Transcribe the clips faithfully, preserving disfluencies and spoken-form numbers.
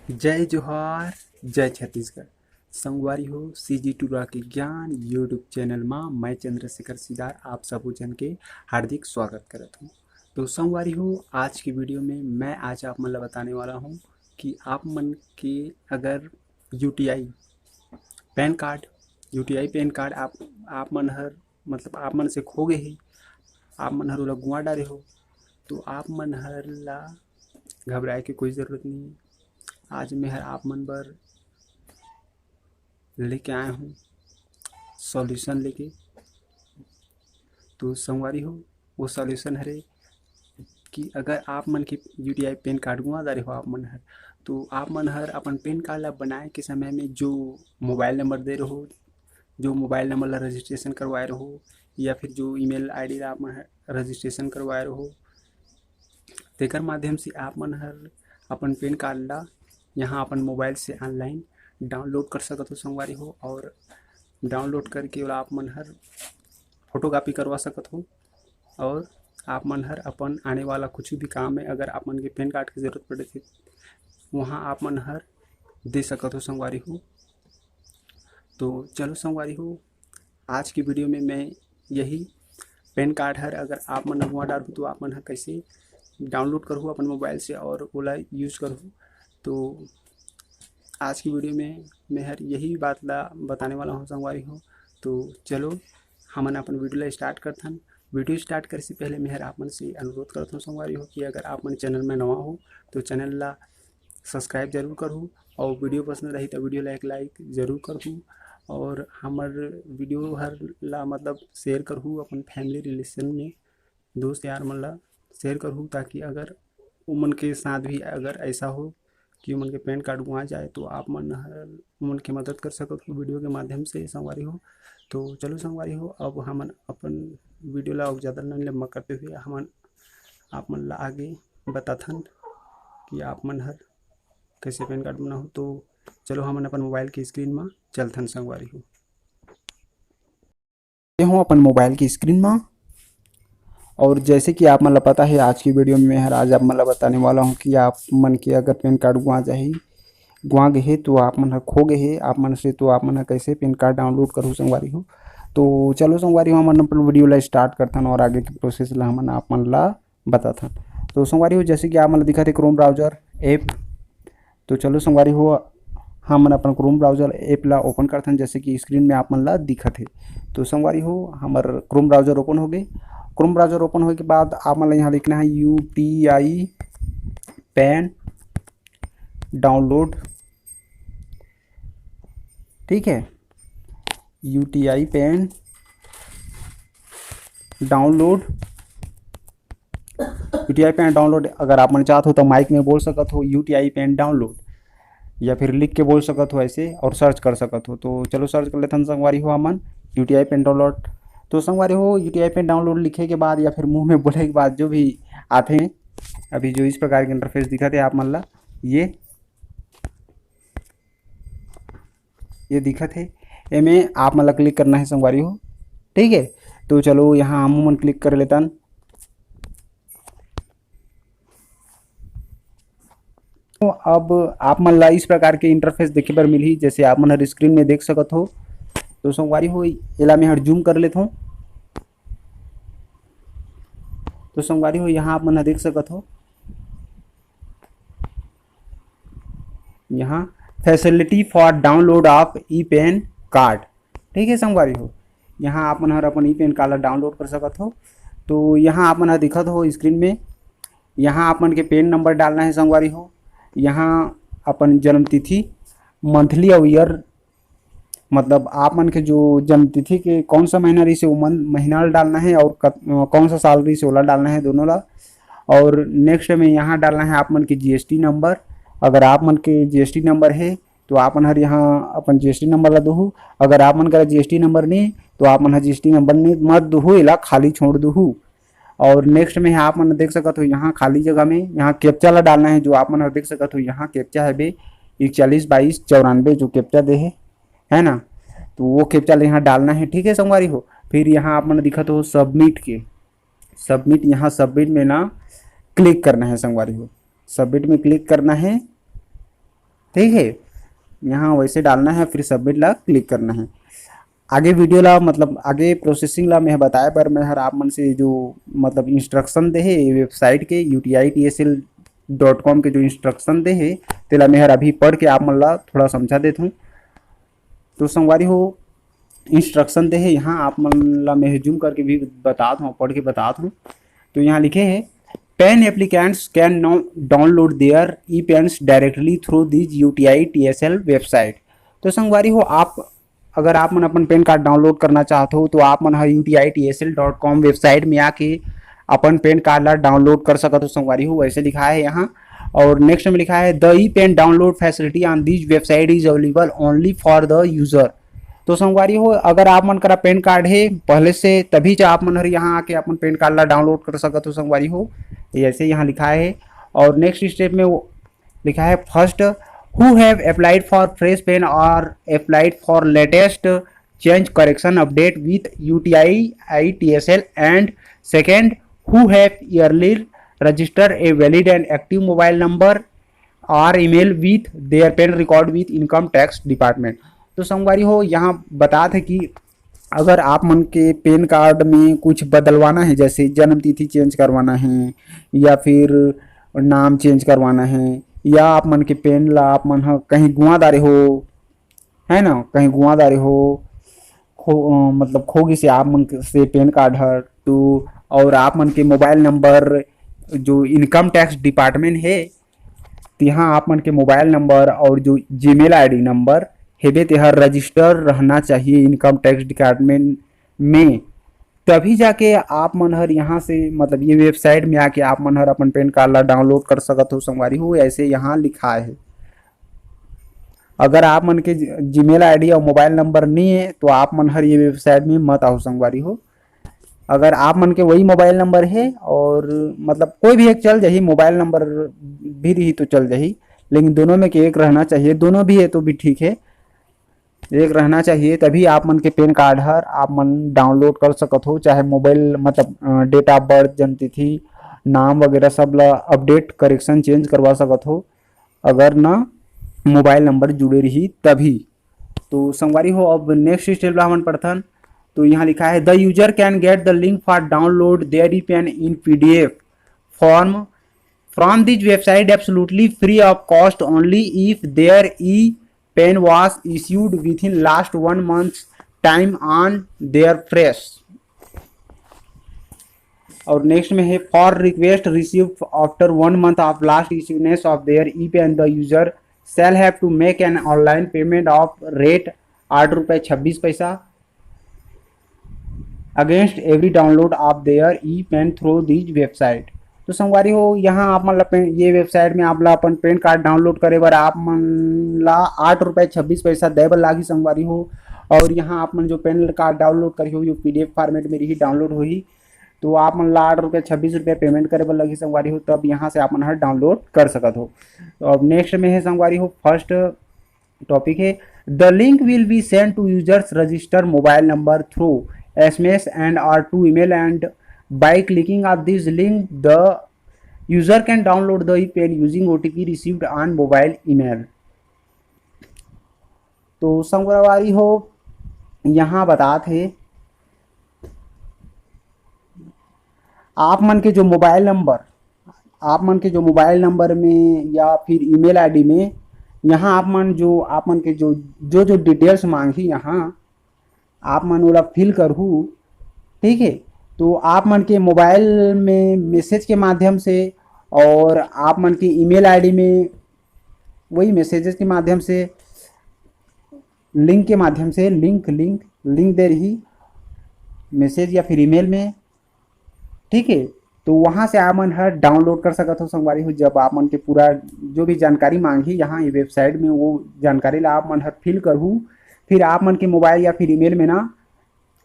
जय जोहार, जय छत्तीसगढ़। संगवारी हो, सीजी टूरा के ज्ञान YouTube चैनल मा मैं चंद्रशेखर सिदार आप सबो जन के हार्दिक स्वागत करत हूँ। तो संगवारी हो, आज की वीडियो में मैं आज आप मन ला बताने वाला हूँ कि आप मन के अगर UTI pan card, UTI pan card आप, आप मन हर, मतलब आप मन से खो गए हे, आप मन हर ओला गुआ डारे हो, तो आप मन हर ला घबराए के कोई ज़रूरत नहीं है। आज मैं हर आप मन बर लेके आए हूँ सॉल्यूशन लेके। तो संगवारी हो, वो सॉल्यूशन हरे कि अगर आप मन के यूटीआई पैन कार्ड गुआ डारे हो आप मन हर, तो आप मन हर अपन पैन कार्ड ला बनाए के समय में जो मोबाइल नंबर दे रहो, जो मोबाइल नंबर ला रजिस्ट्रेशन करवाए रहो या फिर जो ईमेल आईडी ला आप मन हर रजिस्ट्रेशन करवाए रहो, तेकर माध्यम से आप मन हर अपन पैन कार्ड ला यहाँ अपन मोबाइल से ऑनलाइन डाउनलोड कर सकत हो संगवारी हो, और डाउनलोड करके ओला आप मन हर फोटोकॉपी करवा सकत हो, और आप मन हर अपन आने वाला कुछ भी काम में अगर आप मन के पैन कार्ड की ज़रूरत पड़े थे, वहाँ आप मन हर दे सकत हो संगवारी हो। तो चलो संगवारी हो, आज की वीडियो में मैं यही पैन कार्ड हर अगर आप मन गुआ डारहू तो आप मन हर कैसे डाउनलोड करहू अपन मोबाइल से और ओला यूज करहू। तो आज की वीडियो में मैं हर यही बात ला बताने वाला हूँ संगवारी हो। तो चलो हमन अपन वीडियो ला स्टार्ट करथन। वीडियो स्टार्ट करे से पहले मैं हर आप मन से अनुरोध करत हूँ संगवारी हो कि अगर आप मन चैनल में नवा हो तो चैनल ला सब्सक्राइब जरूर करहू, और वीडियो पसंद रही तो वीडियो ला एक लाइक जरूर करहू, और हमर वीडियो हर ला मतलब शेयर करहू अपन फैमिली रिलेशन में, दोस्त यार मन ला शेयर करहू, ताकि अगर उमन के साथ भी अगर ऐसा हो कि उमन के पैन कार्ड गुआ जाए तो आप मन हर उमन के मदद कर सकत हो वीडियो के माध्यम से संगवारी हो। तो चलो संगवारी हो, अब हमन अपन वीडियो ला और ज़्यादा नहीं लंबा करते हुए हमन आप मन ला आगे बताथन कि आप मन हर कैसे पैन कार्ड बनाहू। तो चलो हमन अपन मोबाइल के स्क्रीन मा चलथन संगवारी हो। ये हूँ अपन मोबाइल की स्क्रीन मा, और जैसे कि आप मन ला पता है आज की वीडियो में मैं हर आज आप मन ला बताने वाला हूँ कि आप मन के अगर पैन कार्ड गुआ जाही, गुआ गए हे तो आप मन ह खो गए हे आप मन से, तो आप मन ह कैसे पैन कार्ड डाउनलोड करहू संगवारी हो। तो चलो संगवारी हो, हमन अपन वीडियो ला स्टार्ट करथन और आगे के प्रोसेस ला हमन आप मन ला बताथन। तो संगवारी हो, जैसे कि आप मन ला दिखत हे क्रोम ब्राउजर ऐप, तो चलो संगवारी हो, हमन अपन क्रोम ब्राउजर ऐप ला ओपन करथन, जैसे कि स्क्रीन में आप मन ला दिखत हे। तो संगवारी हो, हमर क्रोम ब्राउजर ओपन हो गए। क्रोम ब्राउजर ओपन होए के बाद आप मन ला यहाँ लिखना है यूटीआई पैन डाउनलोड, ठीक है, UTI pan download, UTI pan download अगर आप मन चाहत हो तो माइक में बोल सकत हो यूटीआई पैन डाउनलोड, या फिर लिख के बोल सकत हो ऐसे और सर्च कर सकत हो। तो चलो सर्च कर लेथन संगवारी हो हमन यूटीआई पैन डाउनलोड। तो संगवारी हो, यूटीआई पैन डाउनलोड लिखे के बाद या फिर मुंह में बोले के बाद जो भी आथे, अभी जो इस प्रकार के इंटरफेस दिखत हे आप मन ला, ये ये दिखत हे, एमे आप मन ला क्लिक करना है संगवारी हो, ठीक है। तो चलो यहाँ हम मन क्लिक कर लेतन। तो अब आप मन ला इस प्रकार के इंटरफेस देखे बर मिलही, जैसे आप मन हर स्क्रीन में देख सकत हो। तो संगवारी हो, एला मैं हर जूम कर लेत हूँ। तो संगवारी हो, यहाँ आप मन ह देख सकत हो, यहाँ facility for download of e-pan card, ठीक है संगवारी हो, यहाँ आप मन हर अपन ई पैन कार्ड ला डाउनलोड कर सकत हो। तो यहाँ आप मन ह दिखत हो स्क्रीन में, यहाँ आप मन के पैन नंबर डालना है संगवारी हो, यहाँ अपन जन्म तिथि, मंथली और ईयर, मतलब आप मन के जो जन्म तिथि के कौन सा महीना रही से वो मन-, महीना ला डालना है और कत-, कौन सा साल रही से ओला डालना है दोनों ला। और नेक्स्ट में यहाँ डालना है आप मन के जीएसटी नंबर, अगर आप मन के जीएसटी नंबर है तो आप मन हर यहाँ अपन जीएसटी नंबर ला दुहू। अगर आप मन करा जीएसटी नंबर नहीं तो आप मन हर जीएसटी नंबर नहीं मत दुहू, एला खाली छोड़ दुहू। और नेक्स्ट में आप मन देख सकत हो यहाँ खाली जगह में यहाँ कैप्चा ला डालना है, जो आप मन हर देख सकत हो यहाँ कैप्चा है बे इकतालीस बाईस चौरानबे जो कैप्चा दे है, है ना। तो वो कैप्चा ला यहाँ डालना है, ठीक है संगवारी हो। फिर यहाँ आप मन दिखत हो सबमिट के, सबमिट, यहाँ सबमिट में ना क्लिक करना है संगवारी हो, सबमिट में क्लिक करना है। ठीक है, यहाँ वैसे डालना है, फिर सबमिट ला क्लिक करना है। आगे वीडियो ला, मतलब आगे प्रोसेसिंग ला मैं बताए बर मैं हर आप मन से जो मतलब इंस्ट्रक्शन दे हे वेबसाइट के, U T I T S L dot com के जो इंस्ट्रक्शन दे हे, तेला मैं हर अभी पढ़ के आप मन ला थोड़ा समझा देत हूँ। तो संगवारी हो, इंस्ट्रक्शन दे हे यहाँ, आप मन ला मैं जूम करके भी बतात हूँ, पढ़ के बतात हूँ। तो यहाँ लिखे हे, PAN applicants can now download their e-pans directly through these U T I T S L website। तो संगवारी हो, आप अगर आप मन अपन पैन कार्ड डाउनलोड करना चाहत हो, तो आप मन ह U T I T S L dot com website में आके अपन पैन कार्ड ला डाउनलोड कर सकत हो संगवारी हो, वैसे लिखा है यहाँ। और नेक्स्ट में लिखा है, "The e-pan download facility on this website is available only for the user।" तो संगवारी हो, अगर आप मन करा पैन कार्ड है पहले से, तभी जो आप मन हर यहाँ आके अपन पैन कार्ड ला डाउनलोड कर सकत हो संगवारी हो, ऐसे यहाँ लिखा है। और नेक्स्ट स्टेप में वो लिखा है, "First, who have applied for fresh PAN or applied for latest change correction update with U T I I T S L, and second, who have yearly registered a valid and active mobile number or email with their PAN record with income tax department।" तो संगवारी हो, यहाँ बतात है कि अगर आप मन के पैन कार्ड में कुछ बदलवाना है, जैसे जन्म तिथि चेंज करवाना है या फिर नाम चेंज करवाना है, या आप मन के पैन ला आप मन ह कहीं गुआ डारे हो, है ना, कहीं गुआ डारे हो, खो अ, मतलब खो गिस हे आप मन के, से पैन कार्ड हर, तो और आप मन के मोबाइल नंबर जो इनकम टैक्स डिपार्टमेंट है, तिहाँ आप मन के मोबाइल नंबर और जो जीमेल आईडी नंबर हेबे, तेहर रजिस्टर रहना चाहिए इनकम टैक्स डिपार्टमेंट में। तभी जाके आप मन हर यहाँ से, मतलब ये वेबसाइट में आके आप मन हर अपन पैन कार्ड ला डाउनलोड कर सकत हो संगवारी हो, ऐसे यहाँ लिखा है। अगर आप मन के जीमेल आईडी और मोबाइल नंबर नहीं है, तो आप मन हर ये वेबसाइट में मत आओ संगवारी हो। अगर आप मन के वही मोबाइल नंबर है और मतलब कोई भी एक चल जाही, मोबाइल नंबर भी रही तो चल जाही, लेकिन दोनों में के एक रहना चाहिए। दोनों भी है तो भी ठीक है, एक रहना चाहिए, तभी आप मन के पैन कार्ड हर आप मन डाउनलोड कर सकत हो, चाहे मोबाइल मतलब डेट ऑफ बर्थ, जन्म तिथि, नाम वगैरह सब ला अपडेट, करेक्शन, चेंज करवा सकत हो, अगर ना मोबाइल नंबर जुड़े रही तभी। तो संगवारी हो, अब नेक्स्ट स्टेप ला हमन पढ़थन। तो यहाँ लिखा है, "The user can get the link for download their e-PAN in P D F form from this website absolutely free of cost only if their e-PAN was issued within last one month's time on their fresh।" और next में है, "For request received after one month of last issuance of their e-PAN, the user shall have to make an online payment of rate आठ रुपये छब्बीस पैसा against every download of their e-PAN through this website।" तो संगवारी हो, यहाँ आप मन ला पैन, ये वेबसाइट में आप ला अपन पैन कार्ड डाउनलोड करे बर आप मन ला आठ रुपये छब्बीस पैसा दे बर लागही संगवारी हो। और यहाँ आप मन जो पैन कार्ड डाउनलोड करी हो, ये पी डी एफ फॉर्मेट में रही, डाउनलोड होही, तो आप मन ला आठ रुपये छब्बीस रुपये पेमेंट करे बर लगही संगवारी हो, तब यहाँ से आप मन हर डाउनलोड कर सकत हो। तो अब नेक्स्ट में है संगवारी हो, फर्स्ट टॉपिक है, "The link will be sent to users register mobile number through S M S and or to email and by clicking of this link the user can download the e-PAN using O T P received on mobile email।" तो संगवारी हो, यहाँ बतात है, आप मन के जो मोबाइल नंबर, आप मन के जो मोबाइल नंबर में या फिर ईमेल आईडी में, यहाँ आप मन जो, आप मन के जो, जो, जो डिटेल्स मांगही, यहाँ आप मन ओला फिल करहू, ठीक है। तो आप मन के मोबाइल में मैसेज के माध्यम से और आप मन के ईमेल आईडी में वही मैसेजेस के माध्यम से, लिंक के माध्यम से, लिंक, लिंक, लिंक दे रही मैसेज या फिर ईमेल में, ठीक है। तो वहाँ से आप मन हर डाउनलोड कर सकत हो संगवारी हो। जब आप मन के पूरा जो भी जानकारी मांगही यहाँ ये वेबसाइट में, वो जानकारी ला आप मन हर फिल करहू, फिर आप मन के मोबाइल या फिर ईमेल में ना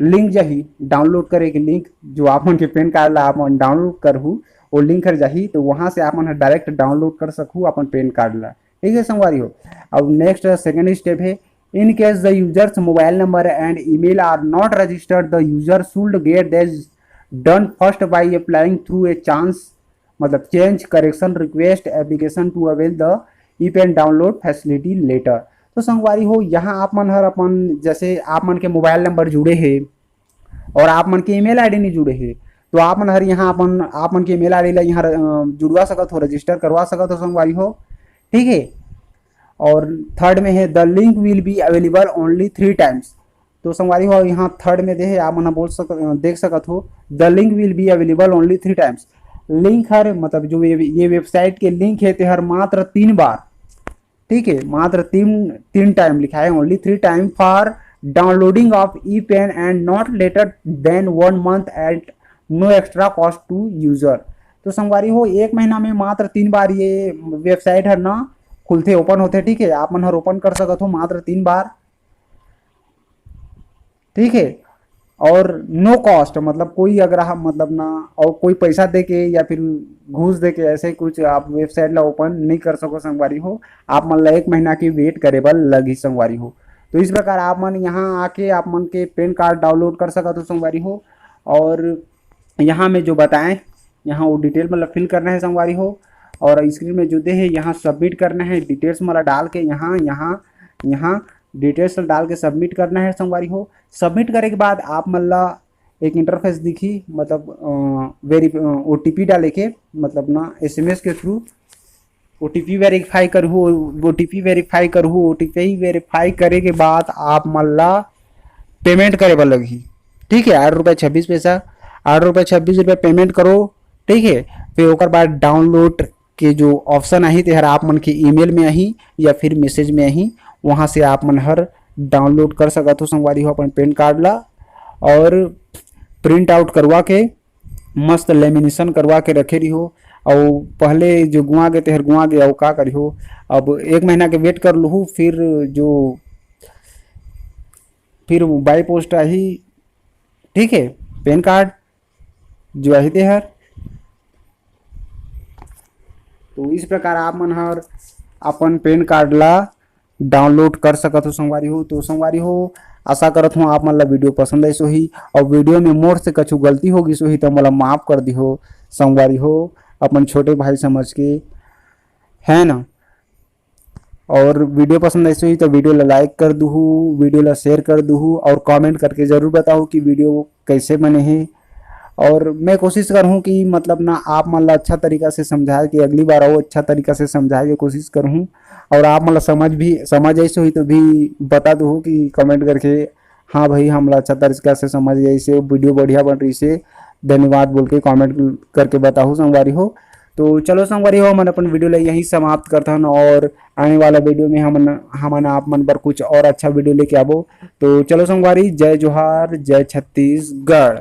लिंक जाही डाउनलोड करे के लिंक, जो आप मन के पैन कार्ड ला आप मन डाउनलोड करहू, वो लिंक हर जाही, तो वहाँ से आप मन हर डायरेक्ट डाउनलोड कर सकहू अपन पैन कार्ड ला, ठीक है संगवारी हो। अब नेक्स्ट सेकंड स्टेप है, "In case the user's mobile number and email are not registered, the user should get this done first by applying through a chance, मतलब change correction request application to avail the e PAN download facility letter. तो संगवारी हो, यहाँ आप मन हर अपन, जैसे आप मन के मोबाइल नंबर जुड़े हे और आप मन के ईमेल आईडी नहीं जुड़े हे, तो आप मन हर यहाँ अपन, आप मन के ईमेल आईडी ला यहाँ र-, अ, जुड़वा सकत हो, रजिस्टर करवा सकत हो संगवारी हो, ठीक है। और थर्ड में है, the link will be available only three times। तो संगवारी हो, यहाँ थर्ड में दे हे, आप मन ह बोल सक-, देख सकत हो, the link will be available only three times। Link हर, मतलब जो ये, ये वेबसाइट के लिंक है, ते हर मात्र तीन बार, ठीक है, मात्र तीन, तीन टाइम लिखा है, only three time for downloading of e pen and not later than one month at no extra cost to user। तो संगवारी हो, एक महीना में मात्र तीन बार ये वेबसाइट हर ना खुलथे, ओपन होथे, ठीक है, आप मन हर ओपन कर सकत हो मात्र तीन बार, ठीक है। और नो कॉस्ट, मतलब कोई अगर हम, मतलब ना, और कोई पैसा दे के या फिर घूस दे के ऐसे कुछ आप वेबसाइट ला ओपन नहीं कर सको संगवारी हो, आप मन ला एक महीना की वेट करे बर लगही संगवारी हो। तो इस प्रकार आप मन यहाँ आके आप मन के पेन कार्ड डाउनलोड कर सकत हो संगवारी हो। और यहाँ में जो बताएं, यहाँ वो डिटेल मतलब फिल करना है संगवारी हो, और स्क्रीन में जो दे है यहाँ सबमिट करना है, डिटेल्स मतलब डाल के यहाँ, यहाँ, यहाँ डिटेल्स डाल के सबमिट करना है संगवारी हो। सबमिट करे के बाद आप मन ला एक इंटरफेस दिखी, मतलब वेरी ओ टी पी डाले के, मतलब ना एस एम एस के थ्रू ओ टी पी वेरीफाई करहू, ओ टी पी वेरीफाई करहू, ओ टी पी वेरीफाई करे के बाद आप मन ला पेमेंट करे बर लगही, ठीक है, आठ रुपये छब्बीस पैसा, आठ रुपये छब्बीस रुपये पेमेंट करो, ठीक है। फिर ओकर बाद डाउनलोड के जो ऑप्शन आही, तेहर आप मन के ईमेल में आही या फिर मैसेज में आही, वहाँ से आप मन हर डाउनलोड कर सकत हो संगवारी हो अपन पेन कार्ड ला, और प्रिंट आउट करवा के मस्त लेमिनेशन करवा के रखे रहिहो। और पहले जो गुआ गे तेहर गुआ गे, और का करिहो, अब एक महीना के वेट कर लुहू, फिर जो, फिर बाई पोस्ट आही, ठीक है, पेन कार्ड जो आही तेहर। तो इस प्रकार आप मन हर अपन पेन कार्ड ला डाउनलोड कर सकत हो संगवारी हो। तो संगवारी हो, आशा करत हूँ आप मन ला वीडियो पसंद आइस होही, और वीडियो में मोर से कछु गलती हो गिस होही तो मोला माफ कर दिहो संगवारी हो, अपन छोटे भाई समझ के, है ना। और वीडियो पसंद आइस होही तो वीडियो ला लाइक कर दुहू, वीडियो ला शेयर कर दुहू, और कमेंट करके जरूर बताओ कि वीडियो कैसे बने हे। और मैं कोशिश करहूँ कि मतलब ना आप मन ला अच्छा तरीका से समझाए के, अगली बार और अच्छा तरीका से समझाए के कोशिश करहूँ। और आप मन ला समझ भी, समझ आइस होही तो भी बता दुहू कि कमेंट करके, हाँ भाई, हमला अच्छा तरीका से समझ आइस हे, वीडियो बढ़िया बन रहिस हे, धन्यवाद बोल के कमेंट करके बताहू संगवारी हो। तो चलो संगवारी हो, हमन अपन वीडियो ला यहीं समाप्त करथन और आने वाला वीडियो में हमन, हमन आप मन बर कुछ और अच्छा वीडियो लेके आबो। तो चलो संगवारी, जय जोहार, जय छत्तीसगढ़।